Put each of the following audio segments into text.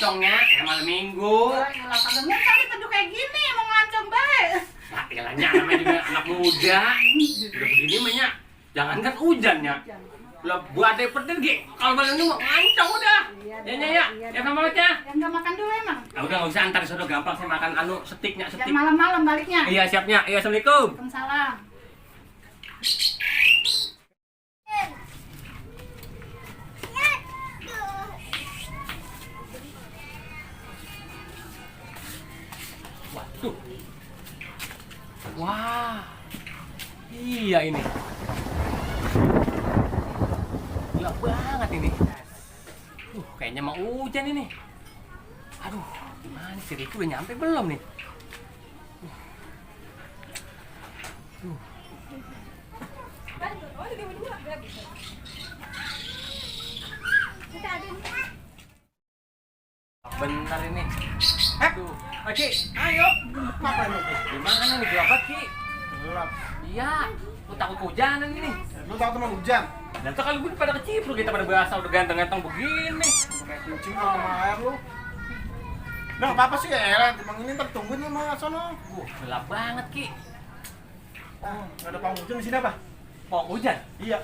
ngelancongnya malam minggu. Lah kadangnya kali teduh kayak gini mau ngelancong bae. Ya elahnya namanya juga anak muda. Udah begini mah nya. Jangankan hujannya. Lah buat ada petir ge. Kalau malam minggu ngelancong udah. Ya. Ya sama aja. Yang enggak makan dulu emang. Ah udah enggak usah antar sono gampang saya makan steaknya Yang steak. malam-malam baliknya. Iya siapnya. Iya assalamualaikum. Waalaikumsalam. Waduh. Wah. Iya ini. Gila banget ini. Kayaknya mau hujan ini. Aduh, gimana sih itu udah nyampe belum nih? Bentar ini. Aduh, Ki, ayo. Apa nih? Gimana nih gelap, Ki? Gelap. Iya, lu takut kehujanan ini. Lu tahu teman hujan? Dan tuh kalau gue pada kecipruk kita pada biasa udah ganteng-ganteng begini. Kayak kucing kalau sama air lu. Nah, apa sih ya? Emang ini ntar tungguin sama sono. Gelap banget, Ki. Oh, nggak ada pawang hujan di sini apa? Pawang hujan? Iya.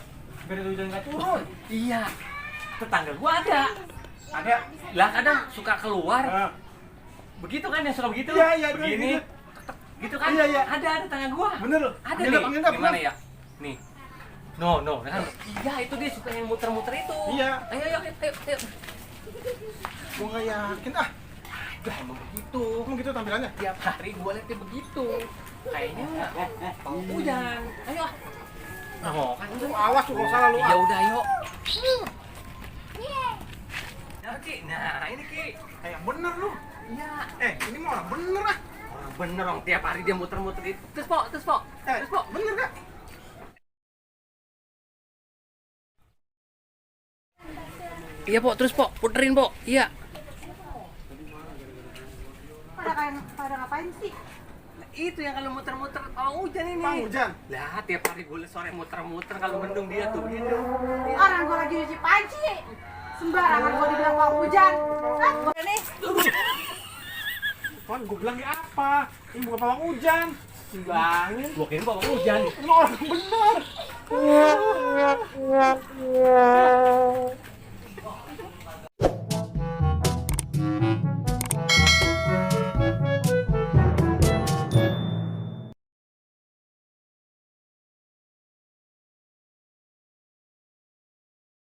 Biar hujan nggak turun. Iya. Tetangga gua ada. Ada. Lah kadang suka keluar. Nah. Begitu kan yang suka begitu? Iya, Begini. gitu. Gitu kan? Iya. Ada tetangga gua. Bener loh. Ada Panggil nih. panggil dah, Gimana bener. ya? Nih. No. Kan? Iya, itu dia suka yang muter-muter itu. Iya. Ayo. Gua nggak yakin ah. Udah emang begitu. Emang gitu tampilannya? Tiap hari gua liatnya begitu. Kayaknya pawang hujan. Ayo. Nah, kan Lu awas tuh kalau salah lu. ya udah ayo. Nah, Ki. Nah, ini Ki. Yang bener lu. Iya. Ini mah orang bener ah. Orang bener dong, tiap hari dia muter-muter itu. Terus, Po. Bener gak? Iya, Po. Terus, Po. Puterin, Po. Iya. Pada ngapain sih? Nah, itu yang kalau muter-muter pawang hujan ini. Pawang hujan? Lah, tiap hari gue sore muter-muter kalau mendung dia tuh begitu. Orang gua lagi nyuci panci. Sembarangan gua dibilang pawang hujan. Ah, gua nih. Kan gue bilang ya apa? Ini bukan pawang hujan. Bilangin. Gua kira pawang hujan. Emang orang bener.